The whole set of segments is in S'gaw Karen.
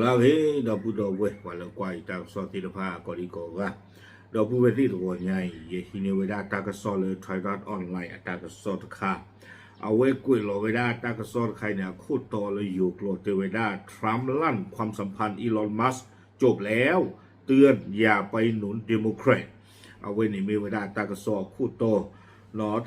လၢအဂ့ၤ ဒီပုၢ်ဒီဝဲၢ် ပှၤလၢကွၢ်ယတၢ်ကစီၣ်သ့ၣ်တဖၣ် ကိးဒံကိးဂၤ, ဒီပုၢ်ဝဲၢ်သ့ၣ်တဂီၤညါအံၤ ယဟံးန့ၢ်ဝဲဒၣ်တၢ်ကစီၣ်လၢ Thairath Online အတၢ်ကစီၣ်တခါ, အဝဲကွဲးလီၤဝဲဒၣ်တၢ်ကစီၣ်တခါအံၤန့ၣ် အခိၣ်တီလၢယိၤကျိာ်တဲဝဲဒၣ် Trump ลั่น ความสัมพันธ์ Elon Musk จบแล้ว เตือนอย่าไปหนุน Democrat အဝဲန့ၣ်မ့ၢ်ဝဲဒၣ်တၢ်ကစီၣ်အခိၣ်တီ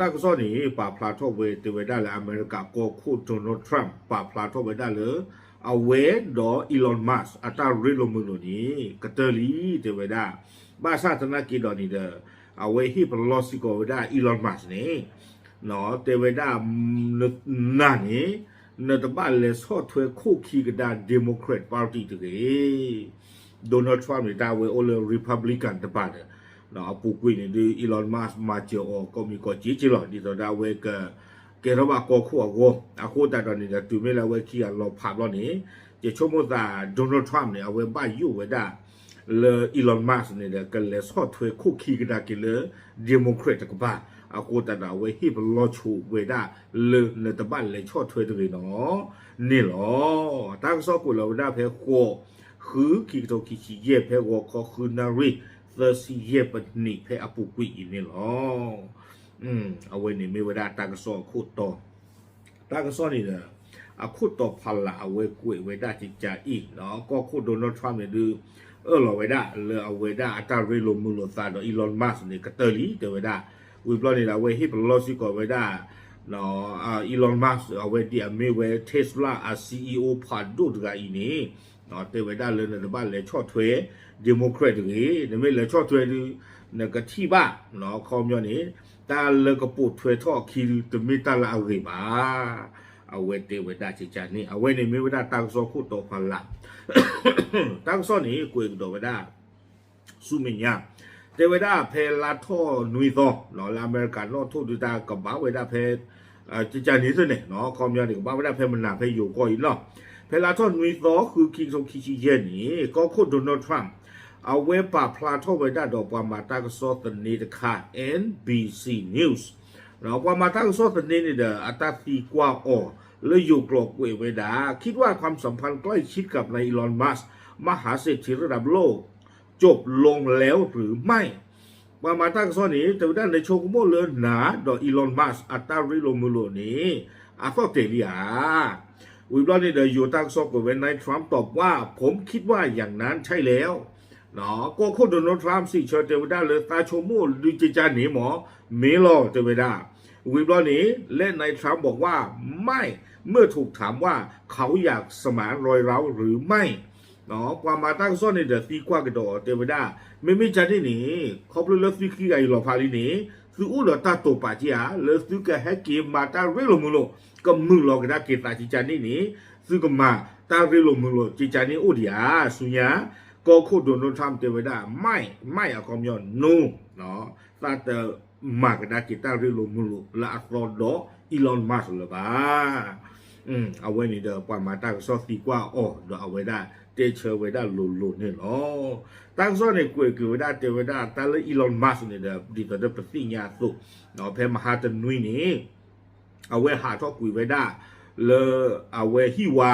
တၢ်ကစီၣ်န့ၣ် ပာ်ဖျါထီၣ်ဝဲတဲဝဲဒၣ်လၢအမဲရကၤကီၢ်ခိၣ် Donald Trump ပာ်ဖျါထီၣ်ဝဲဒၣ်လၢ အဝဲဒီး Elon Musk အတၢ်ရ့လိာ်မုာ်လိာ်န့ၣ် ကတၢၢ်လံတဲဝဲဒၣ်, ဘၣ်ဆၣ်သနာ်က့ဒီးန့ၣ်ဒီး အဝဲဟ့ၣ်ပလီၢ်စ့ၢ်ကီးဝဲဒၣ် Elon Musk န့ၣ် တဲဝဲဒၣ် နၤန့ၣ် နတဘၣ်လဲၤဆီၣ်ထွဲခိၣ်ခံကဒါ Democrat Party တဂ့ၤ Donald Trump န့ၣ် တၢ်ဝဲအိၣ်လၢ Republican တပၤဒီး အပူၤကွံာ်န့ၣ်ဒုး Elon Musk မၤစၢၤအီၤကိးမံၤကိးက့က့လီၤ ဒ်သိးဒီးအဝဲက ကဲထီၣ်ဘၣ်ကီၢ်ခိၣ်အဂီၢ်, အဃိသတးဒီးန့ၣ်ဒီး တုၤမ့ၢ်လၢအဝဲခံဂၤလီၤဖးဘျီန့ၣ် ယဆိကမိၣ်သး Donald Trump န့ၣ် အဝဲဘၣ်ယိၣ်ဝဲဒၣ် လၢ Elon Musk န့ၣ်ဒီး ကလဲၤဆီၣ်ထွဲခိၣ်ခံကဒါက့ၤလၢ Democrat တကပၤ, အဃိသတးဒီးအဝဲဟ့ၣ်ပလီၢ်ဆိဝဲဒၣ်လၢနတဘၣ်လဲၤဆီၣ်ထွဲတဂ့ၤနီၤ န့ၣ်လီၤ. တၢ်ကစီၣ်ကွဲးလီၤဝဲဒၣ်ဖဲဃိး ဃု ခံကထိခံဆံယဲၢ် ဖဲဂီၤခီဃုနၣ်ရံၣ် သၢဆံယဲၢ်ပနံး ဖဲအပူၤကွံာ်အံၤန့ၣ်လီၤ. အဝဲန့ၣ်မ့ၢ်ဝဲဒၣ်တၢ်ကစီၣ်အခိၣ်တီ တၢ်ကစီၣ်န့ၣ်ဒီး အခိၣ်တီဖးလၢ်အဝဲကွဲးဝဲဒၣ်ကကးအံၤ ကီၢ်ခိၣ် Donald Trump န့ၣ်ဒုး အၢၣ်လီၤဝဲဒၣ်လၢအဝဲဒၣ်အတၢ်ရ့လိာ်မုာ်လိာ်သးဒီး Elon Musk န့ၣ် ကတၢၢ်လံတဲဝဲဒၣ်, ဝံၤဘျီန့ၣ်ဒီး အဝဲဟ့ၣ်ပလီၢ်စ့ၢ်ကီးဝဲဒၣ် Elon Musk အဝဲဒ်အမ့ၢ်ဝဲ Tesla အ CEO ဖးဒိၣ်တဂၤအံၤန့ၣ် တဲဝဲဒၣ်လၢနတဘၣ်လဲၤဆီၣ်ထွဲ Democrat တဂ့ၤ, နမ့ၢ်လဲၤဆီၣ်ထွဲဒုး နကထံၣ်ဘၣ် ခီပညီန့ၣ် တၢ်လၢကပိာ်ထွဲထီၣ်အခံဒုး တမ့ၢ်တၢ်လၢအဂ့ၤဘၣ် အဝဲတဲဝဲဒၣ်ကကးန့ၣ် အဝဲန့ၣ်မ့ၢ်ဝဲဒၣ်တၢ်ကစီၣ်ခိၣ်တီဖးလၢ် တၢ်ကစီၣ်န့ၣ် ကွဲးကဒီးဝဲဒၣ် ဆူမဲာ်ညါ တဲဝဲဒၣ်ဖဲလါထီၣ်နွံသီ လၢအမဲရကၤနီၣ်ထိၣ်ဒုးတၢ်ကဘၣ်ဝဲဒၣ်ဖဲ ကကးန့ၣ်သ့ၣ်န့ၣ် ခီပညီန့ၣ် ကဘၣ်ဝဲဒၣ်ဖဲမနၤဖဲယိၤကီၢ်အံၤလီၤ. ဖဲလါထီၣ်နွံသီ ဃု ခံကထိခံဆံယဲၢ်န့ၣ် ကီၢ်ခိၣ် Donald Trump အဝဲပာ်ဖျါထီၣ်ဝဲဒၣ်ဒီးပှၤမၤတၢ်ကစီၣ်သန့တခါ NBC News ပှၤမၤတၢ်ကစီၣ်သန့န့ၣ်ဒီး အတၢ်သံကွၢ်အီၤ လၢယိၤကျိာ်ကွဲးဝဲဒၣ် คิดว่าความสัมพันธ์ใกล้ชิดกับนาย Elon Musk มหาเศรษฐีระดับโลก จบลงแล้วหรือไม่ ပှၤမၤတၢ်ကစီၣ်န့ၣ် တဲဝဲဒၣ်နဆိကမိၣ်လၢနၤဒီး Elon Musk အတၢ်ရ့လိာ်မုာ်လိာ်န့ၣ် အသီၣ်တဲာ်လံဧါ ဝံၤဘျီန့ၣ်ဒီး ယိၤတၢ်ကစီၣ်ကွဲးဝဲ นาย Trump ตอบว่า ผมคิดว่าอย่างนั้นใช่แล้ว ကီၢ်ခိၣ် Donald Trump စံးဆၢတဲဝဲဒၣ်လၢသးဆိကမိၣ်ဒုးကကးန့ၣ်မ့ၢ် မ့ၢ်လီၤတဲဝဲဒၣ် ဝံၤဘျီန့ၣ် และนาย Trump บอกว่าไม่ เมื่อถูกถามว่าเขาอยากสมานรอยร้าวหรือไม่ ပှၤမၤတၢ်ကစီၣ်န့ၣ်ဒီးသံကွၢ်ကဒီးအီၤတဲဝဲဒၣ် မ့မ့ၢ်ကန့ၣ်န့ၣ် ခီဖျိလၢသုခံဂၤအံၤလီၤဖးလံန့ၣ် သုအိၣ်ဒီးတၢ်တိာ်ပာ်က့ဧါ လၢသုကဟဲက့ၤမၤတၢ်ရ့လိာ်မုာ်လိာ် ကမုာ်လီၤကဒါက့ၤသးကကန့ၣ်န့ၣ် သုကမၤတၢ်ရ့လိာ်မုာ်လိာ်ကကန့ၣ်အိၣ်ဒံးဧါ ဆူညါ ကီၢ်ခိၣ် Donald Trump တဲဝဲဒၣ် ไม่ ไม่ အခီပညီ no သးတမၤကဒါက့ၤတၢ်ရ့လိာ်မုာ်လိာ်လၢအသီဒီး Elon Musk လၢၤဘၣ် အဝဲန့ၣ်ဒီး ပှၤမၤတၢ်ကစီၣ်သံကွၢ်အီၤ ဒီးအဝဲဒၣ်တဲဆၢဝဲဒၣ်လိၤလိၤန့ၣ်လီၤ. တၢ်ကစီၣ်န့ၣ် ကွဲးက့ၤဝဲဒၣ်တဲဝဲဒၣ် တၢ်လၢ Elon Musk န့ၣ်ဒီး ဒ်သိးဒီးပသ့ၣ်ညါအသိး ဖဲမဟါတနွံန့ၣ် အဝဲဟးထီၣ်ကွံာ်ဝဲဒၣ် လၢအဝဲဟံၣ်ဝါ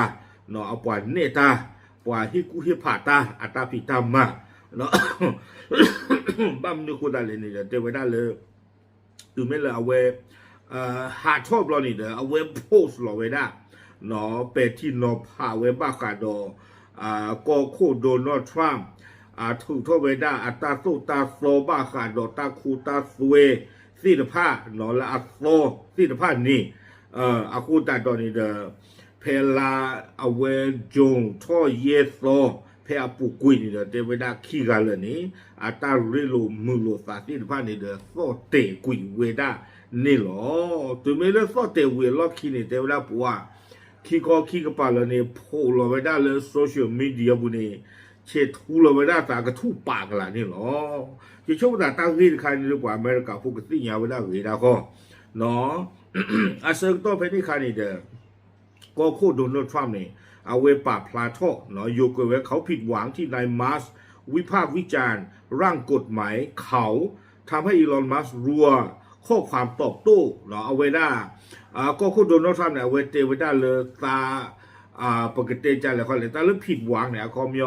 အပှၤနဲၣ်တၢ် ပှၤဟ့ၣ်ကူၣ်ဟ့ၣ်ဖးတၢ် အတၢ်ဖံးတၢ်မၤ ဘၣ်မနုၤအဃိသတးလဲၣ်န့ၣ်ဒီး တဲဝဲဒၣ်လၢ တုၤမ့ၢ်လၢအဝဲ ဟးထီၣ်ဘျီန့ၣ်ဒီး အဝဲ post လီၤဝဲဒၣ် ပဲာ်ထံနီၤဖးဝဲဘၣ်ဃးဒီး ကီၢ်ခိၣ် Donald Trump ထုးထီၣ်ဝဲဒၣ်အတၢ်သိၣ်တၢ်သီဘၣ်ဃးဒီးတၢ်ခိတၢ်သွဲသ့ၣ်တဖၣ် လၢအသီသ့ၣ်တဖၣ်န့ၣ် အဃိသတးဒီးန့ၣ်ဒီး ဖဲလါအဝဲ June ထီၣ်ယဲၢ်သီ ဖဲအပူၤကွံာ်န့ၣ်ဒီး တဲဝဲဒၣ်ခံဂၤလၢာ်န့ၣ် အတၢ်ရ့လိာ်မုာ်လိာ်သးသ့ၣ်တဖၣ်န့ၣ်ဒီး သီၣ်တဲာ်ကွံာ်ဝဲဒၣ်န့ၣ်လီၤ. တုၤမ့ၢ်လၢသီၣ်တဲာ်ဝံၤအလီၢ်ခံန့ၣ် တဲဝဲဒၣ်ပှၤ ခံခီခံကပၤလၢာ်န့ၣ် ဖိးလီၤဝဲဒၣ်လၢ social media ပူၤန့ၣ် ဆဲးထူလီၤဝဲဒၣ်သးကထူၣ်ပာ်ကလာ်န့ၣ်လီၤ. ယဆိကမိၣ်သးတၢ်ဂ့ၢ်တခါန့ၣ်လၢပှၤအမဲရကၤဖိကသ့ၣ်ညါဝဲဒၣ်ဂ့ၤဒၣ်ဃီ အဆၢကတီၢ်ဖဲန့ၣ်အခါန့ၣ်ဒီး ကီၢ်ခိၣ် Donald Trump န့ၣ် အဝဲပာ်ဖျါထီၣ် ယိၤကွဲးဝဲ เขาผิดหวังที่นาย Musk วิพากษ์วิจารณ์ร่างกฎหมายข่าวทำให้ Elon Musk รัวข้อความตอบโต้ အဝဲဒၣ် ကီၢ်ခိၣ် Donald Trump န့ၣ် အဝဲတဲဝဲဒၣ်လၢသး ပကတဲကလဲၣ်ခီလဲၣ် တၢ်လၢ ဖံးဝၣ်န့ၣ် အခီပညီ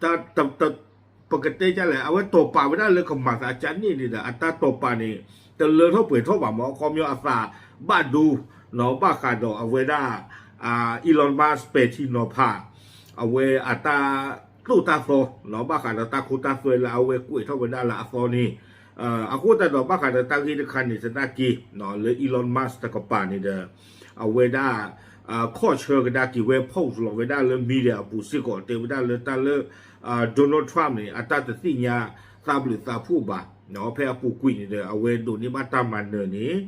တၢ် ပကတဲကလဲၣ် အဝဲတီၢ်ပာ်ဝဲဒၣ်လၢကမၤသးကန့ၣ်န့ၣ်ဒီး အတၢ်တီၢ်ပာ်န့ၣ် တလၢထီၣ်ပှဲၤထီၣ်ဘၣ်မး အခီပညီအသးဘၣ်ဒိ ဘၣ်ဃးဒီးအဝဲဒၣ် Elon Musk ပဲာ်ထံနီၤဖး အဝဲအတၢ်သိၣ်တၢ်သီ ဘၣ်ဃးဒီးတၢ်ခိတၢ်သွဲလၢအဝဲကွဲးထီၣ်ဝဲဒၣ်လၢအသီန့ၣ် အဃိသတးဒီးဘၣ်ဃးဒီးတၢ်ဂ့ၢ်တခါန့ၣ် သနာ်က့ လၢ Elon Musk တကပၤန့ၣ်ဒီး အဝဲဒၣ် ခီၣ်ဆၢကဒါက့ၤဝဲ post လီၤဝဲဒၣ်လၢ media အပူၤစ့ၢ်ကီး တဲဝဲဒၣ်လၢတၢ်လၢ Donald Trump န့ၣ် အတၢ်တသ့ၣ်ညါသးဘျုးသးဖှိၣ်ဘၣ် ဖဲအပူၤကွံာ်န့ၣ်ဒီး အဝဲဒိးန့ၢ်ဘၣ်တၢ်မၤနၢၤန့ၣ်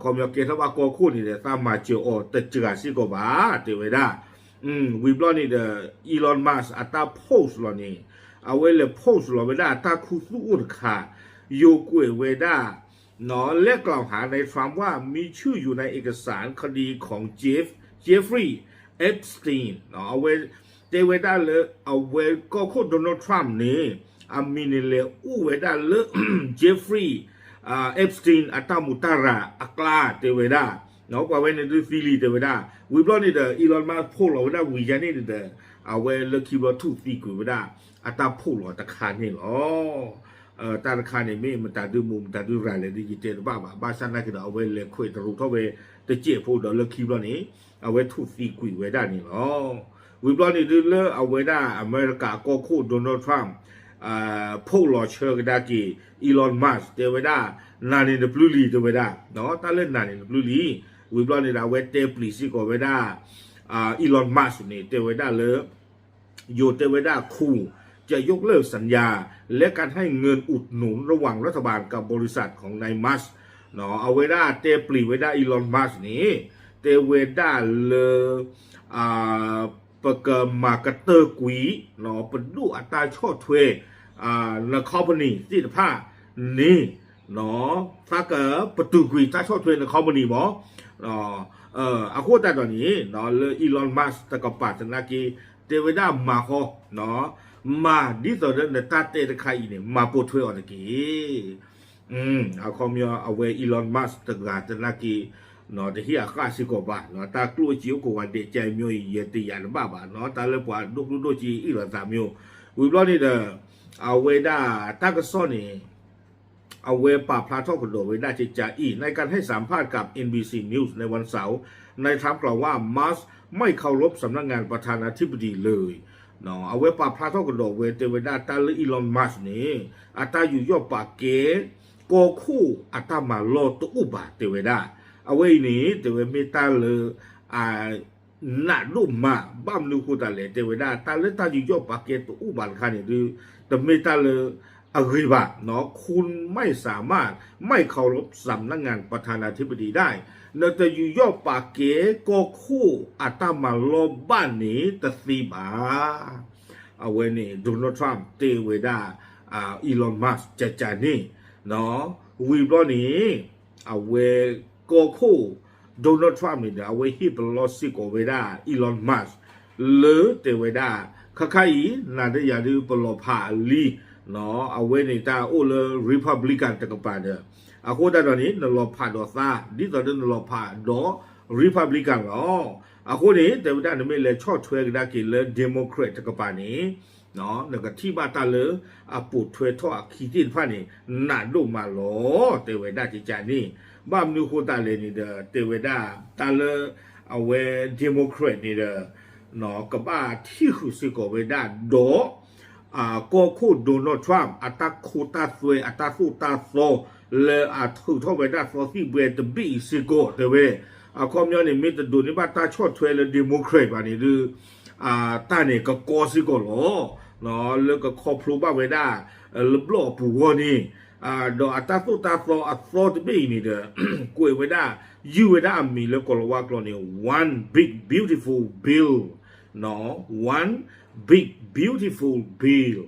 ခီပညီကဲထီၣ်ဘၣ်ကီၢ်ခိၣ်န့ၣ်ဒီး သးမၤစၢၤအီၤတစှၤစ့ၢ်ကီးဘၣ် တဲဝဲဒၣ် ဝံၤဘျီန့ၣ်ဒီး Elon Musk အတၢ် post လီၤန့ၣ် အဝဲလဲၤ post လီၤဝဲဒၣ်အတၢ်ခူသူၣ်အိၣ်တခါ ယိၤကွဲးဝဲဒၣ် และกล่าวหานายทรัมป์ว่ามีชื่ออยู่ในเอกสารคดีของ Jeff Jeffrey Epstein အဝဲတဲဝဲဒၣ်လၢ အဝဲကီၢ်ခိၣ် Donald Trump န့ၣ် အမံၤန့ၣ်လဲၤအိၣ်ဝဲဒၣ်လၢ Jeffrey Epstein အတၢ်မူးတၢ်ရၤအကျါ တဲဝဲဒၣ် ပှၤဝဲန့ၣ်ဒုးသံလံ တဲဝဲဒၣ် ဝံၤဘျီန့ၣ်ဒီး Elon Musk ဖီၣ်လီၤဝဲဒၣ်ဝံၤယါန့ၣ်ဒီး အဝဲလၢခံဘျီထူၣ်သံကွံာ်ဝဲဒၣ် အတၢ်ဖီၣ်လီၤတခါန့ၣ်လီၤ. တၢ်တခါန့ၣ် မ့ၢ်မတၤဒုးမူး မတၤဒုးရၤလဲၣ်ဒုး ယတဲတဘၣ်ဘၣ် ဘၣ်ဆၣ်သနာ်က့ဒီး အဝဲလဲၤခွဲးတရူးထီၣ်ဝဲတစဲးဖိဒီး လၢခံဘျီန့ၣ် အဝဲထူၣ်သံကွံာ်ဝဲဒၣ်န့ၣ်လီၤ. ဝံၤဘျီန့ၣ်ဒုးလၢအဝဲဒၣ်အမဲရကၤကီၢ်ခိၣ် Donald Trump ဖီၣ်လီၤဆၢကဒါက့ၤ Elon Musk တဲဝဲဒၣ် နၤန့ၣ်နပျုၢ်လံ တဲဝဲဒၣ် တၢ်လၢနၤန့ၣ်နပျုၢ်လံ ဝံၤဘျီန့ၣ်ဒီး အဝဲတဲပျံၤစ့ၢ်ကီးဝဲဒၣ် Elon Musk န့ၣ် တဲဝဲဒၣ်လၢ ယိၤတဲဝဲဒၣ် คงจะยกเลิกสัญญาและการให้เงินอุดหนุนระหว่างรัฐบาลกับบริษัทของนายมัสก์ အဝဲဒၣ်တဲပျံၤဝဲဒၣ် Elon Musk န့ၣ် တဲဝဲဒၣ်လၢ ပကမၤကတၢၢ်ကွံာ် ပဒိၣ်အတၢ်ဆီၣ်ထွဲ န company သ့ၣ်တဖၣ်န့ၣ် သးကပတုာ်ကွံာ်တၢ်ဆီၣ်ထွဲန company မး အဃိသတးဒီးန့ၣ် လၢ Elon Musk တကပၤသနာ်က့ တဲဝဲဒၣ်မၤဃီ မၤဒ်သိးလၢနတၢ်တဲတခါအံၤန့ၣ် မၤပိာ်ထွဲအီၤတက့ၢ်. အခီပညီအဝဲ Elon Musk တဂၤသနာ်က့ တဟ့ၣ်အဃၣ်စ့ၢ်ကီးဘၣ် တၢ်ကျိၣ်စ့အိၣ်ကိးဂၤဒဲး ကဲမီၤအံၤ ယတယာ်တဘၣ်ဘၣ် တၢ်လၢပှၤဒိၣ်ကျိၣ်ဒိၣ်စ့အ့ၣ်လိာ်သးမီၤ ဝံၤဘျီန့ၣ်ဒီး အဝဲဒၣ်တၢ်ကစီၣ်န့ၣ် အဝဲပာ်ဖျါထီၣ်ကဒီးဝဲဒၣ်ကကးအံၤ ในการให้สัมภาษณ์กับ เอ็น บี ซี News ในวันเสาร์ นายทรัมป์กล่าวว่า มัสก์ไม่เคารพสำนักงานประธานาธิบดีเลย အဝဲပာ်ဖျါထီၣ်ကဒီးဝဲတဲဝဲဒၣ်တၢ်လၢ Elon Musk န့ၣ် အတၢ်ယူးယီၣ်ပာ်ကဲ ကီၢ်ခိၣ်အတၢ်မၤလီၢ်တအိၣ်ဘၣ်တဲဝဲဒၣ် အဝဲအံၤန့ၣ် တဲဝဲမ့ၢ်တၢ်လၢ နးဒိၣ်မး ဘၣ်မနုၤဃိသတးလဲၣ် တဲဝဲဒၣ် တၢ်လၢတၢ်ယူးယီၣ်ပာ်ကဲတအိၣ်ဘၣ်တခါန့ၣ်ဒုး တမ့ၢ်တၢ်လၢအဂ့ၤဘၣ် คุณไม่สามารถไม่เคารพสำนักงานประธานาธิบดีได้ နတယူးယီၣ်ပာ်ကဲကီၢ်ခိၣ်အတၢ်မၤလီၢ်ဘၣ်န့ၣ်တသ့ဘၣ် အဝဲန့ၣ် Donald Trump တဲဝဲဒၣ် Elon Musk ကကးန့ၣ် ဝံၤဘျီန့ၣ် အဝဲကီၢ်ခိၣ် Donald Trump န့ၣ်ဒီး အဝဲဟ့ၣ်ပလီၢ်စ့ၢ်ကီးဝဲဒၣ် Elon Musk လၢတဲဝဲဒၣ် ခါခါအံၤ နၤဒီးယၤဒုးပလီၤဖးအလံ အဝဲန့ၣ်တၢ်အိၣ်လၢ Republican တကပၤဒီး အဃိသတးဒီးန့ၣ် နလီၤဖးဒီးသး ဒ်သိးဒီးနလီၤဖးဒီး Republican လီၤ. အဃိန့ၣ် တဲဝဲဒၣ်နမ့ၢ်လဲၤဆီၣ်ထွဲကဒါက့ၤလၢ Democrat တကပၤန့ၣ် နကထံၣ်ဘၣ်တၢ်လၢအပိာ်ထွဲထီၣ်အခံသ့ၣ်တဖၣ်န့ၣ် နးဒိၣ်မးလီၤ တဲဝဲဒၣ်ကကးန့ၣ် ဘၣ်မနုၤဃိသတးလဲၣ်န့ၣ်ဒီး တဲဝဲဒၣ် တၢ်လၢ အဝဲ Democrat န့ၣ်ဒီး ကဘၣ်ထံၣ်ဃုာ်စ့ၢ်ကီးဝဲဒၣ်ဒီး ကီၢ်ခိၣ် Donald Trump အတၢ်ခိတၢ်သွဲ အတၢ်သိၣ်တၢ်သီ လၢအထုးထီၣ်ဝဲဒၣ်သီသံၣ်ဘှဲတဘ့ၣ်အံၤစ့ၢ်ကီး တဲဝဲ အခီပညီန့ၣ် မ့ၢ်တဒိးန့ၢ်ဘၣ်တၢ်ဆီၣ်ထွဲလၢ Democrat ဘၣ်န့ၣ်ဒုး တၢ်န့ၣ်ကကီစ့ၢ်ကီးလီၤ. လၢကခီဖျိဘၣ်ဝဲဒၣ် လၢဘျီၣ်အပူၤဂီၢ်န့ၣ် ဒီးအတၢ်သိၣ်တၢ်သီအသီတဘ့ၣ်အံၤန့ၣ်ဒီး ကွဲးဝဲဒၣ် ယုၢ်ဝဲဒၣ်အမံၤလၢကိၤလၤဝါကျိာ်န့ၣ် One Big Beautiful Bill, One Big Beautiful Bill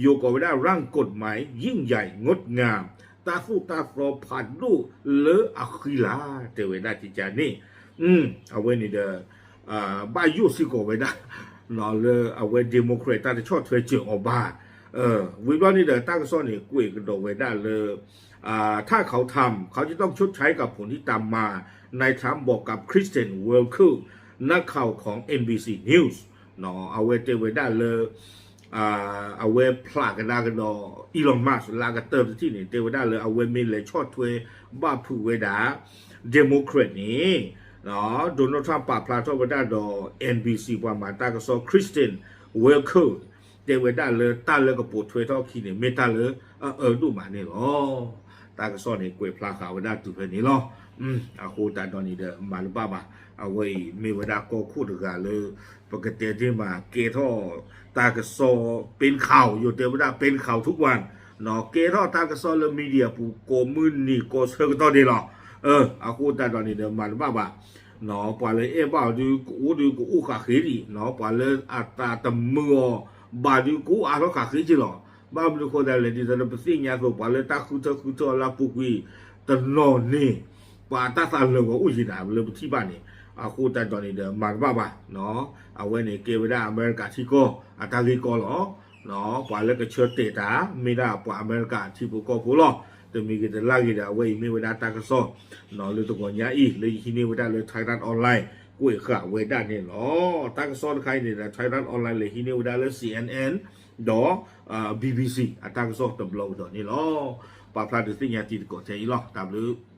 ယိၤကိးဝဲဒၣ် ร่างกฎหมายยิ่งใหญ่งดงาม တၢ်သိၣ်တၢ်သီဖးဒိၣ်လၢအဃံလၤ တဲဝဲဒၣ်ကကးန့ၣ် အဝဲန့ၣ်ဒီး ဘၣ်ယိၣ်စ့ၢ်ကီးဝဲဒၣ် လၢအဝဲ Democrat တၢ်တဆီၣ်ထွဲစၢၤအီၤဘၣ် ဝံၤဘျီန့ၣ်ဒီး တၢ်ကစီၣ်န့ၣ် ကွဲးကဒီးဝဲဒၣ်လၢ อ่า ถ้าเขาทำ เขาจะต้องชดใช้กับผลที่ตามมา นายทรัมป์บอกกับ Kristen Welker นักข่าวของ เอ็น บี ซี News เนาะ အဝဲတဲဝဲဒၣ်လၢ အဝဲဖျးကဒါကဒီး Elon Musk လၢအကတၢၢ်တထံၣ်န့ၣ် တဲဝဲဒၣ်လၢအဝဲမ့ၢ်လဲၤဆီၣ်ထွဲဘၣ်ဖုးဝဲဒၣ် Democrat န့ၣ် Donald Trump ပာ်ဖျါထီၣ်ဝဲဒၣ်ဒီး เอ็น บี ซี ပှၤမၤတၢ်ကစီၣ် Kristen Welker တဲဝဲဒၣ်လၢတၢ်လၢကပိာ်ထွဲထီၣ်အခံန့ၣ် မ့ၢ်တၢ်လၢအအၢဒိၣ်မးန့ၣ်လီၤ. တၢ်ကစီၣ်န့ၣ် ကွဲးဖျါဃာ်ဝဲဒၣ်တုၤဖဲန့ၣ်လီၤ. အဃိသတးဒီးန့ၣ်ဒီး မၤတဘၣ်ဘၣ်. အဝဲအံၤမ့ၢ်ဝဲဒၣ်ကီၢ်ခိၣ်တဂၤလၢ ပကတဲသ့မး ကဲထီၣ်တၢ်ကစီၣ် เป็นข่าว ယိၤတဲဝဲဒၣ် เป็นข่าวทุกวัน ကဲထီၣ်တၢ်ကစီၣ်လၢ media ပူၤ ကိးမုၢ်နံၤကိးဆၢကတီၢ်ဒဲးလီၤ. အဃိသတးဒီးန့ၣ်ဒီး မၤတဘၣ်ဘၣ်. ပှၤလၢအဲၣ်ဘၣ်အီၤဒုး ကအိၣ်ဒုးကအိၣ်ဃာ်ဃ့ဒံး, ပှၤလၢအသးတမုာ်အီၤဘၣ်ဒုး ကအိၣ်အါထီၣ်ဃာ်ဃ့က့လီၤ. ဘၣ်မနုၤဃိသတးလဲၣ် ဒ်သိးဒီးပသ့ၣ်ညါအသိး ပှၤလၢတၢ်ဃုထၢဃုထၢအီၤလၢအပူၤကွံာ်တနီၤန့ၣ် ပှၤတၢ်သးလၢာ်ဂီၤအိၣ်ယံၤဒၣ်လၢပထံၣ်ဘၣ်န့ၣ်, အဃိသတးဒီးန့ၣ်ဒီး မၤတဘၣ်ဘၣ်. အဝဲန့ၣ်ကဲဝဲဒၣ်အမဲရကၤထံကီၢ် အတၢ်ဂ့ၢ်ကီလီၤ. ပှၤလၢကဆၢတဲာ်တၢ် မ့ၢ်ဒၣ်ပှၤအမဲရကၤထံဖိကီၢ်ဖိလီၤ. တမံၤဂ့ၤတလၢ်ဂ့ၤဒီး အဝဲအံၤမ့ၢ်ဝဲဒၣ်တၢ်ကစီၣ် လၢတဂီၤညါအံၤ လၢယဟံးန့ၢ်ဝဲဒၣ်လၢ Thairath Online ကွဲးဃာ်ဝဲဒၣ်န့ၣ်လီၤ. တၢ်ကစီၣ်တခါအံၤန့ၣ်ဒီး Thairath Online လဲၤဟံးန့ၢ်ဝဲဒၣ်လၢ စီၣ်အဲၣ်အဲၣ် ဒီး ဘီဘီစီ အတၢ်ကစီၣ်တဘျီကဒီးန့ၣ်လီၤ. ပာ်ဖျါဒုးသ့ၣ်ညါတံၤသကိးထဲအံၤလီၤ. တၢ်ဘျုး